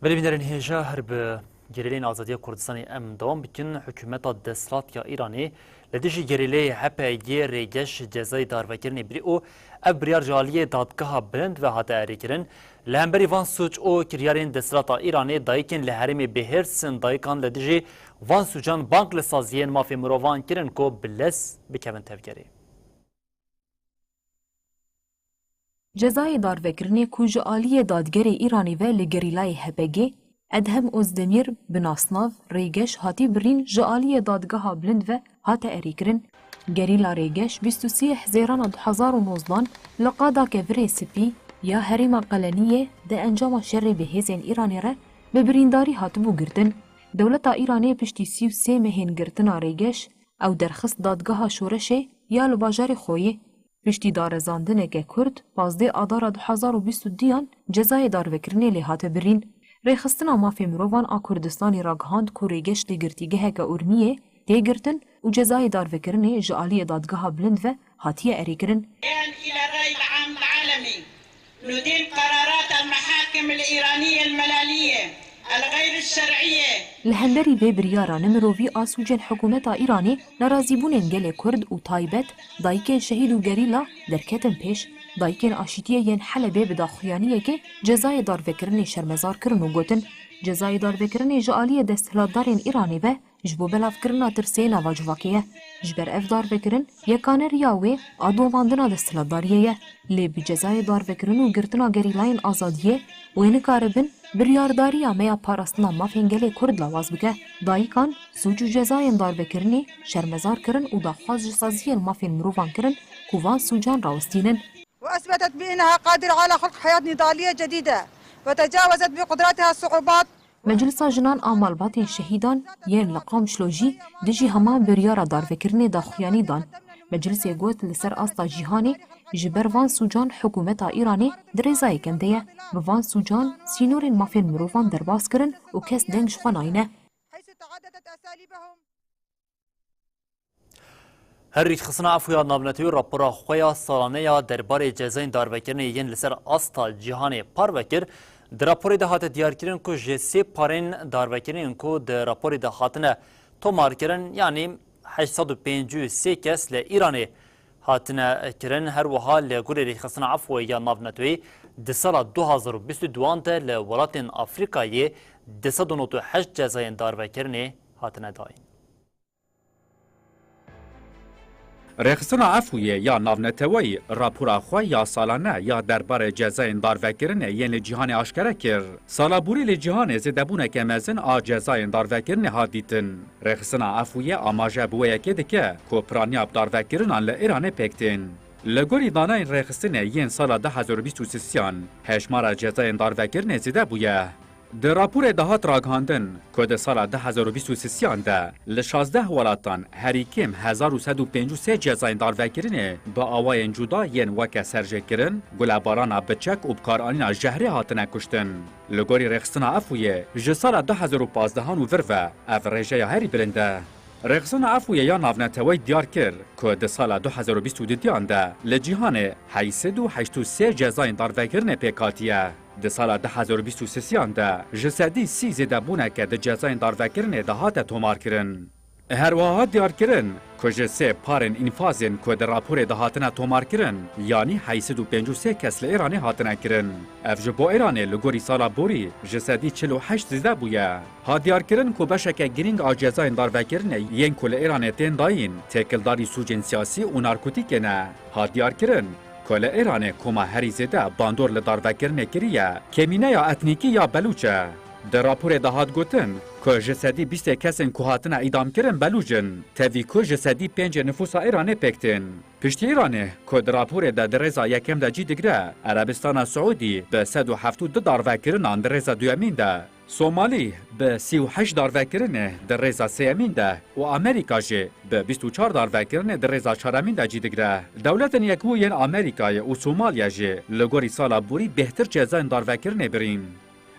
Belê bînerên hêja, her bi gerîleyên Azadiya Kurdistanê em dewam bikin. Hikûmeta desthilat ya Îranê li dijî gerîleyê H P G rêgeş cezayê darvekirinê birî û ev biryar ji aliyê dadgeha bilind ve hate erêkirin. Li hemberî van sûc û kiryarên desthilata Îranê, dayikên li herêmê bi hêrs in, dayikan li dijî van sûcan bang li saziyên mafê mirovan kirin ku bi lez bikevin tevgerê. Cezayê darvekirinê ku ji aliyê dadgerê Îranê ve li gerîlayê H P G, Edhem Ozdemîr, bi nasnav Rêgeş, hatî birîn, ji aliyê dadgeha bilind ve hate erêkirin. Gerîla Rêgeş bîst û sê Hezêrana du hezar û nozdan li qada Kevirê Spî ya herêma Qeleniyê di encama şerê bi hêzên Îranê re bi birîndarî hatibû girtin. Dewleta Îranê piştî sî û sê mehên girtina Rêgeş, ew derxist dadgeha şoreşê ya li bajarê Xoyê. Piştî darezandineke kurt, pazdeh Adara du hezar û bîst û duyan cezayê darvekirinê lê hate birîn. Rêxistina Mafê Mirovan a Kurdistanê ragihand ku Rêgeş li girtîgeheke Urmiyê tê girtin û cezayê darvekirinê ji aliyê dadgeha bilind ve hatiye erêkirin. إلى الرأي العام العالمي. ندين قرارات المحاكم الإيرانية المللية الغير الشرعية. Li hemberî vê biryara nemirovî a sûcên hikûmeta Îranê, nerazîbûnên gelê Kurd û taybet dayikên şehîd û gerîla derketin pêş. Dayikên aşîtiyê yên Helebê bi daxuyaniyekê cezayê darvekirinê şermezar kirin û gotin, cezayê darvekirinê ji aliyê desthilatdarên Îranê ve ji bo belavkirina tirsê nava civakê ye. Ji ber ev darvekirin yekane riya wê a domandina desthilatdariyê ye. Lê bi cezayê darvekirin û girtina gerîlayên azadiyê wê nikaribin biryardariya me ya parastina mafên gelê Kurd lawaz bike. Dayikan sûc û cezayên darvekirinê şermezar kirin û daxwaz ji saziyên mafên mirovan kirin ku van sûcan rawestînin. وأثبتت بأنها قادرة على خلق حياة نضالية جديدة وتجاوزت بقدراتها الصعوبات. Meclisa Jinan a malbatên şehîdan yên li Qamişlo jî dijî heman biryara darvekirinê daxuyanî dan. Meclisê got, li ser asta cîhanê ji ber van sûcan hikûmeta Îranê di rêza yekem de ye. Bi van sûcan sînorên mafên mirovan derbas kirin û kes deng ji xwe nayne. Her rêkxistina efû ya navnetewî rapora xwe ya salane ya derbarê cezayên darvekirinê yên li ser asta cîhanê parve kir. Di raporê de hate diyarkirin ku ji sê parên darvekirinên ku di raporê de hatine tomarkirin, yanî heşt sed û pêncî û sê kes li Îranê hatine kirin. Her wiha li gorî rêkxistina efû ya navnetewî di sala du hazar û bîst û duan de li welatên Afrîkayê du sed û nod û heşt cezayên darvekirinê hatine dayîn. Rêxistina Efûyê ya navneteweyî rapora xwe ya salane ya derbarê cezayên darvekirinê yên li cîhanê aşkere kir. Sala borî li cîhanê zêdebûneke mezin a cezayên darvekirinê hat dîtin. Rêxistina Efûyê amaje bi wê yekê dike ku piraniya bi darvekirinan li Îranê pêk tên. Li gorî daneyên rêxistinê yên sala du hezar û bîst û sêyan, hejmara cezayên darvekirinê zêde bûye. Di raporê de hat ragihandin ku di sala du hezar û bîst û sêyan de li şazdeh welatan herî kêm hezar û sed û pêncî û sê cezayên darvekirinê bi awayên cuda yên weke serjêkirin, gulebarana bi çek û bikaranîna jehrê hatine kuştin. Li gorî rêxistina Efûyê, ji sala du hezar û pazdehan û vir ve ev rêjeya herî bilind e. Rêxistina Efûyê ya navneteweyî diyar kir ku di sala du hezar û bîst û duyan de li cîhanê heyt sed û heşt û sê cezayên darvekirinê pêk hatiye. Di sala du hezar û bîst û sêyan de ji sedî sî zêdebûneke di cezayên darvekirinê de hate tomarkirin. Her wiha hat diyarkirin ku ji sê parên înfazên ku di raporê de hatine tomarkirin, yanî heyt sed û pêncî û sê kes li Îranê hatine kirin. Ev ji bo Îranê li gorî sala borî ji sedî çil û heşt zêde bûye. Hat diyarkirin ku beşeke girîng a cezayên darvekirinê yên ku li Îranê tên dayîn, têkildarî sûcên siyasî û narkotîkê ne. Hat diyarkirin ku li Îranê koma herî zêde bandor li darvekirinê kiriye, kêmîneya etnîkî ya Belûç e. Di raporê de hat gotin ku ji sedî bîstê kesên ku hatine îdamkirin Belûç in, tevî ku ji sedî pêncê nifûsa Îranê pêk tên. Piştî Îranê ku di raporê de di rêza yekem de cî digre, Erebistana Siûdî bi sed û heft û du darvekirinan di rêza duyemîn de, Somalî bi sî û heşt darvekirinê di rêza sêyemîn de û Amerîka jî bi bîst û çar darvekirinê di rêza çaremîn de cî digre. Dewletên Yekbû yên Amerîkayê û Somalya jî li gorî sala borî bêhtir cezayên darvekirinê birîn.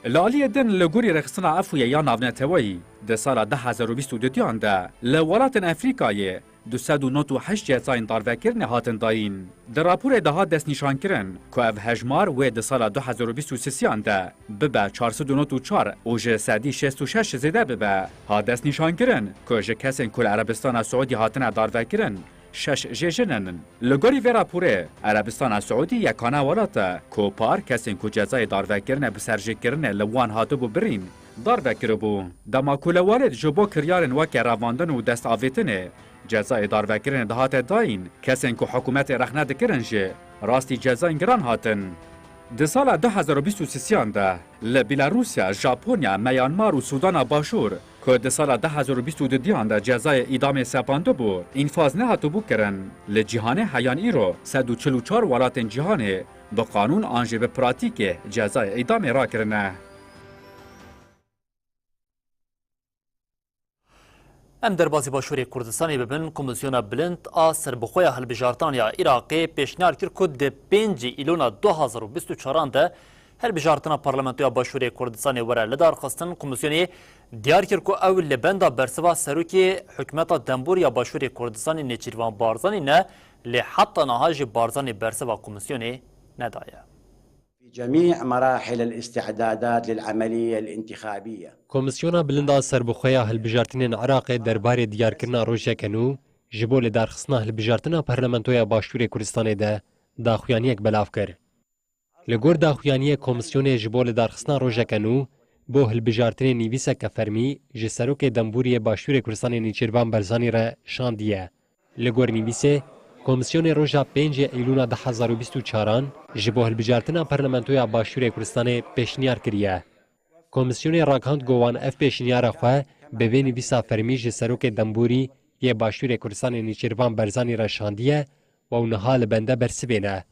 Li aliyê din li gorî rêxistina Efûyê ya navneteweyî di sala du hezar û bîst û duyan de li welatên Efrîkayê du sed û nod û heşt cezayên darvekirinê hatin dayîn. Di raporê de hat destnîşankirin ku ev hejmar wê di sala du hezar û bîst û sêyan de bibe çar sed û nod û çar û ji sedî şêst û şeş zêde bibe. Hat destnîşankirin ku ji kesên ku li Erebistana Siûdî hatine darvekirin, şeş jê jin in. Li gorî vê raporê, Erebistana Siûdî yekane welat e ku par kesên ku cezayê darvekirinê bi serjêkirinê li wan hatibû birîn, darve kiribû. Dema ku li welêt ji bo kiryarên weke revandin û destavêtinê cezayê darvekirinê dihate dayîn, kesên ku hikûmetê rexne dikirin jî rastî cezayên giran hatin. Di sala du hezar û bîst û sêyan de li Bîlarûsya, Japonya, Meyanmar û Sûdana Başûr, ku di sala du hezar û bîst û duyan de cezayê îdamê sepandibû, înfaz nehatibû kirin. Li cîhanê heyan îro sed û çil û çar welatên cîhanê bi qanûn an jî bi pratîkê cezayê îdamê rakirine. Em derbasî Başûrê Kurdistanê bibin, Komîsyona Bilind a Serbixwe ya Hilbijartinan ya Iraqê pêşniyar kir ku di pêncî Îlona du hazar û bîst û çaran de hilbijartina Parlamentoya Başûrê Kurdistanê were lidarxistin. Komîsyonê diyar kir ku ew li benda bersiva serokê Hikûmeta Dembûrî ya Başûrê Kurdistanê Nêçîrvan Barzanî ne, lê heta niha jî Barzanî bersiva komîsyonê nedaye. في جميع مراحل الاستعدادات للعملية الانتخابية. Komîsyona Bilind a Serbixwe ya Hilbijartinên Iraqê derbarê diyarkirina rojeke nû ji bo lidarxistina hilbijartina Parlamentoya Başûrê Kurdistanê de daxuyaniyek belav kir. Li gor daxuyaniyê Komîsyonê ji bo lidarxistina rojeke nû bo hilbijartinê nivîseke fermî ji Serokê Dembûriyê Başûrê Kurdistanê Nêçîrvan Barzanî re şandiye. Li gor nivîsê, Komîsyonê roja pêncê Eylûna du hezar û bîst û çaran ji bo hilbijartina Parlamentoya Başûrê Kurdistanê pêşniyar kiriye. Komîsyonê ragihand ku wan ev pêşniyara xwe bi vê nivîsa fermî ji Serokê Dembûrî yê Başûrê Kurdistanê Nêçîrvan Barzanî re şandiye û ew niha li bende bersivê ne.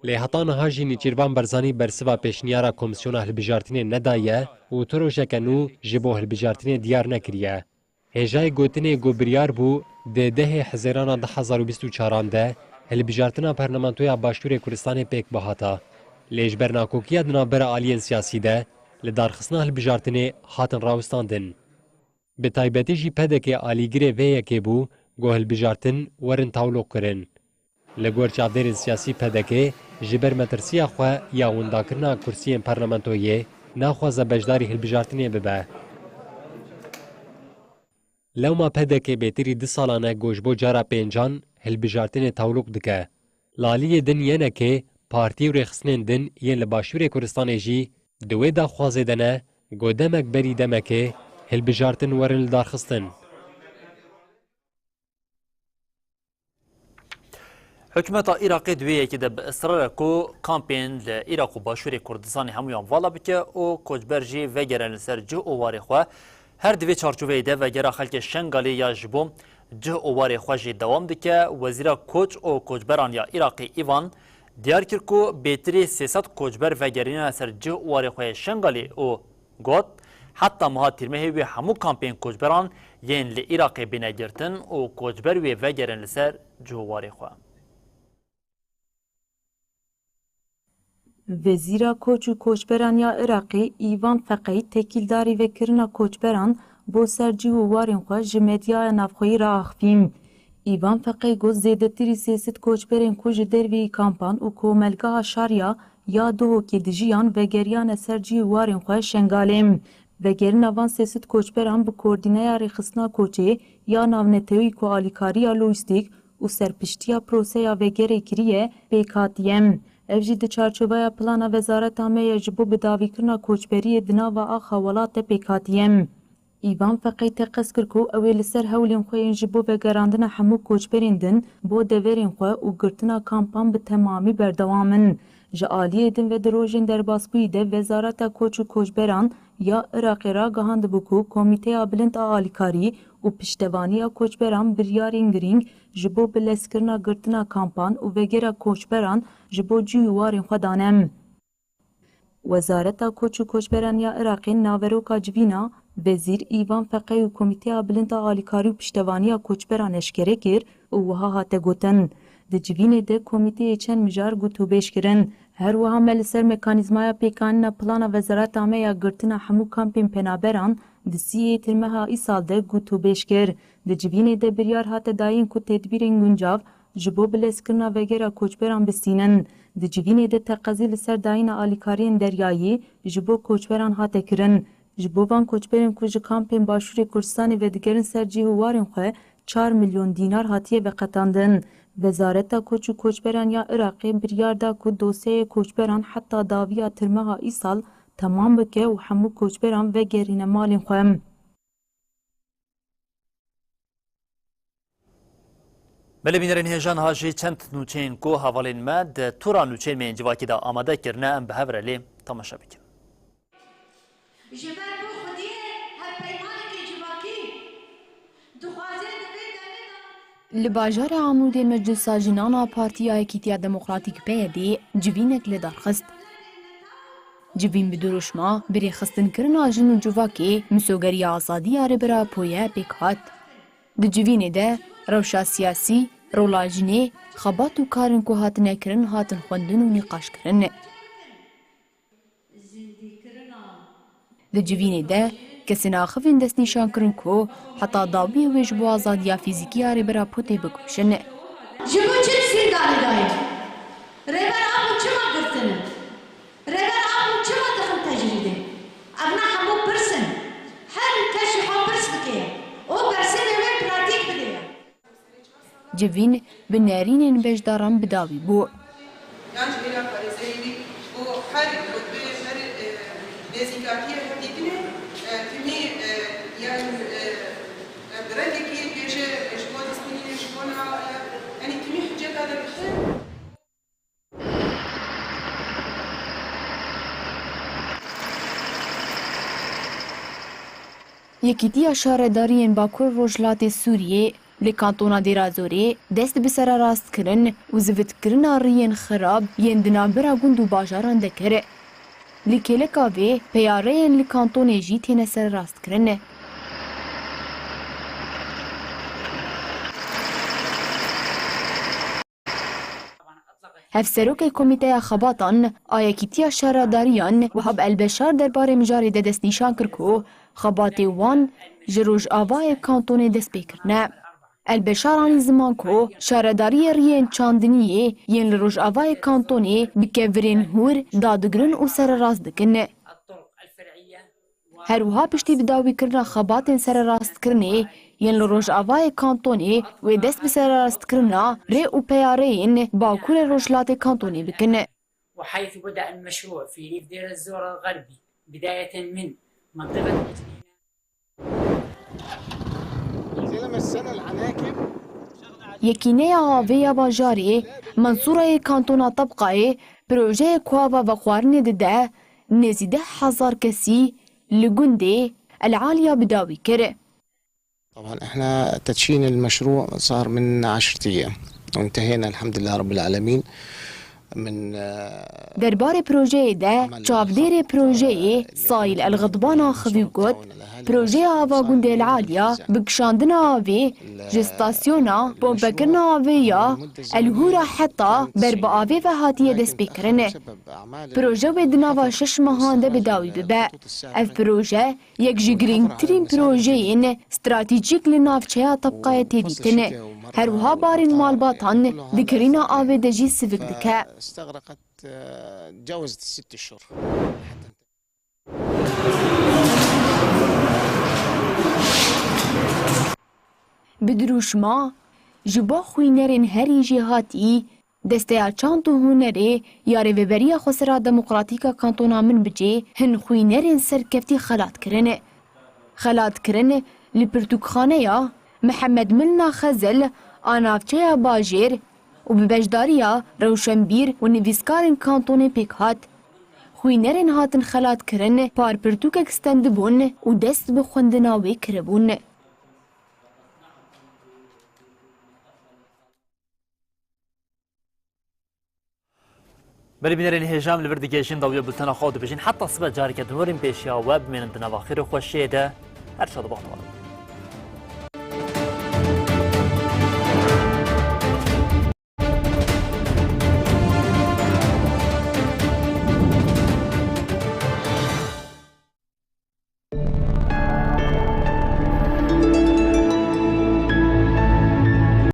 Lê heta niha jî Nêçîrvan Barzanî bersiva pêşniyara Komîsyona Hilbijartinê nedaye û tu rojeke nû ji bo hilbijartinê diyar nekiriye. Hêjayê gotinê ku biryar bû di dehê Hezêrana du hezar û bîst û çaran de hilbijartina Parlamentoya Başûrê Kurdistanê pêk bihata. Lê ji ber nakokiya di navbera aliyên siyasî de lidarxistina hilbijartinê hatin rawestandin. Bi taybetî jî P D K alîgirê vê yekê bû ku hilbijartin werin tawlûq kirin. Li gor çavdêrên siyasî P D K ji ber metirsiya xwe ya windakirina kursiyên parlamentoyê naxwaze beşdarî hilbijartinê bibe. Lewma P D K bêtirî du salan e ku ji bo cara pêncan hilbijartinê tawlûq dike. Li aliyê din yenekê partî û rêxistinên din yên li Başûrê Kurdistanê jî di wê daxwazê de ne ku demek berî demekê hilbijartin werin lidarxistin. Hikûmeta Iraqê di wê yekê de bi israr e ku kampên li Iraq û Başûrê Kurdistanê hemûyan vala bike û koçber jî vegerin li ser cih û warê xwe. Her di vê çarçoveyê de vegera xelkê Şengalê ya ji bo cih û warê xwe jî dewam dike. Wezîra Koç û Koçberan ya Iraqê Îvan diyar kir ku bêtirî sê sed koçber vegerîne ser cih û warê xwe yê Şengalê û got, heta meha Tîrmehê wê hemû kampên koçberan yên li Iraqê bîne girtin û koçber wê vegerin li ser cih û warê xwe. Wezîra Koç û Koçberan ya Iraqê Îvan Feqey tekîldarî vekirina koçberan bo ser cih û warên xwe ji medyaya navxweyî re axivîn. Îvan Feqey got, zêdetirî sê sed koçberên ku ji derveyî kampan û komelgeha Şariya ya Duhokê dijiyan vegeriyane ser cih û warên xwe Şengalê. Vegerina van sê sed koçberan bi koordîneya rêxistina koçê ya navnetewî ku alîkariya lojîstîk û serpiştiya proseya vegerê kiriye pêk hatiye. Ev jî di çarçoveya plana wezareta me ya ji bo bidawîkirina koçberiyê di nava axa welat de pêk hatiye. Îvan Feqey teqez kir ku ew ê li ser hewlên xwe yên ji bo vegerandina hemû koçberên din bo deverên xwe û girtina kampan bi temamî berdewam in. Ji aliyê din ve di rojên derbasbûyî de Wezareta Koç û Koçberan ya Iraqê ragihandibû ku Komîteya Bilind a Alîkarî û Piştevaniya Koçberan biryarên girîng ji bo bilezkirina girtina kampan û vegera koçberan ji bo cih û warên xwe dane. Wezareta Koç û Koçberan ya Iraqê naveroka civîna, Wezîr Îvan Feqey û Komîteya Bilind a Alîkarî û Piştevaniya Koçberan eşkere kir û wiha hate gotin, di civînê de komîteyê çend mijar gotûbêj kirin. Her wiha me li ser mekanîzmaya pêkanîna plana wezareta me ya girtina hemû kampên penaberan di sîyê Tirmeha îsal de gotûbêj kir. Di civînê de biryar hate dayîn ku tedbîrên guncav ji bo bilezkirina vegera koçberan bistînin. Di civînê de teqezî li ser dayîna alîkariyên deryayî ji bo koçberan hate kirin. Ji bo van koçberên ku ji kampên Başûrê Kurdistanê vedigerin ser cih û warên xwe çar milyon dînar hatiye veqetandin. Wezareta Koç û Koçberan ya Iraqê biryar da ku dosyayê koçberan heta dawiya Tirmeha îsal temam bike û hemû koçberan vegerîne malên xwe. Belê bînerên hêja, niha jî çend nûçeyên ku hevalên me di tura nûçeyên me yên civakî de amade kirine, em bi hev re lê temaşe bikin. Ji ber ku Xwediyê hevpeymanekî civakî dixwaze, di vê demê de Li bajarê Amûdê Meclisa Jinan a Partiya Yekîtiya Demokratîk, P Y D, civînek li dar xist. Civîn bi dirûşma bi rêxistinkirina jin û civakê, misogeriya azadiya Rêber Apo ye pêk hat. Di civînê de rewşa siyasî, rola jinê, xebat û karên ku hatine kirin hatin xwendin û nîqaşkirin. Di civînê de kesên axivîn destnîşan kirin ku heta dawiyê wê ji bo azadiya fîzîkî ya Rêber Apo tê bikoşin. Ji bo çi li zîndanê daye? Rêber Apo çima girtin e? Rêber Apo çima dixin tecrîdê? Evna hemû pirs in. Her kes ji xwe pirs bike ye û bersivê wê pratîk bide ye. Civîn bi nerînên beşdaran bi dawî bû. Yan jî hêla parêzerê wî û her rutbeyê, her, e, nêzîkatiyê hevdîtinê, e, timî, e, yan, e, e, bi rengekî bêje, e, ji bo destbînî, ji bo na, e, yanî timî hiceta derdixe. Yekîtiya Şaredariyên Bakur Rojhilatê Sûriyê li Kantona Dêrazorê dest bi sererast kirin û zivitkirina riyên xirab yên di navbera gund û bajaran de kir. Li kêleka vê peyareyên li kantonê jî têne sererastkirin. Hevserokê Komîteya Xebatan a Yekîtiya Şaredariyan Wehab Elbeşar derbarê mijarê de destnîşan kir ku xebatê wan ji rojavayê kantonê dest pê kirine. Elbeşar anî ziman ku şaredariyê riyên çandiniyê yên li rojavayê kantonê bi kevirên hûr dadigrin û sererast dikin. Her wiha piştî bidawîkirina xebatên sererastkirine yên li rojavayê kantonê wê dest bi sererastkirina rê û peyareyên bakurê rojhilatê kantonê bikin. وحيث بدأ المشروع في ريف دير الزور الغربي، بداية من منطقة الجنينة. زلمة السنة العناكب. Yekîneya Avê ya Bajarê Mensûrayê Kantona Tebqayê projeyê ku ava vexwarinê dide nêzî deh hezar kesî li gundê El Aliya bi dawî kir. طبعا احنا تدشين المشروع صار من عشرة ايام، وانتهينا الحمد لله رب العالمين من Derbarê projeyê de çavdêrê projeyê Saîl El Xidbana Xivî got, projeya ava gundê El Aliya bi kişandina avê ji stasyona pompekirina avê ya El Hûra heta ber bi avê ve hatiye destpêkirin. Proje wê di nava şeş mehan de bi dawî bibe. Ev proje yek ji girîngtirîn projeyên stratejîk li navçeya Tebqayê tê dîtin. Her wiha barên malbatan di kirîna avê de jî sivik dike. Bi dirûşma ji bo xwînerên herî jêhatî, Desteya Çand û Hunerê ya Rêveberiya Xwesera Demokratîk a Kantona Minbicê hin xwînerên serkeftî xelat kirin. Xelatkirin li pirtûkxaneya Mihemed Milna Xezel a navçeya Bajêr û bi beşdariya rewşenbîr û nivîskarên kantonê pêk hat. Xwînerên hatin xelatkirin par pirtûkek stendibûn û dest bi xwendina wê kiribûn. Belê bînerên hêja, em li vir digihêjin dawiya bultena xwe û dibêjin heta sibe careke din werin pêşiya we, bimînin di nava xêr û xweşiyê de. Her şad û baxtewar bibin.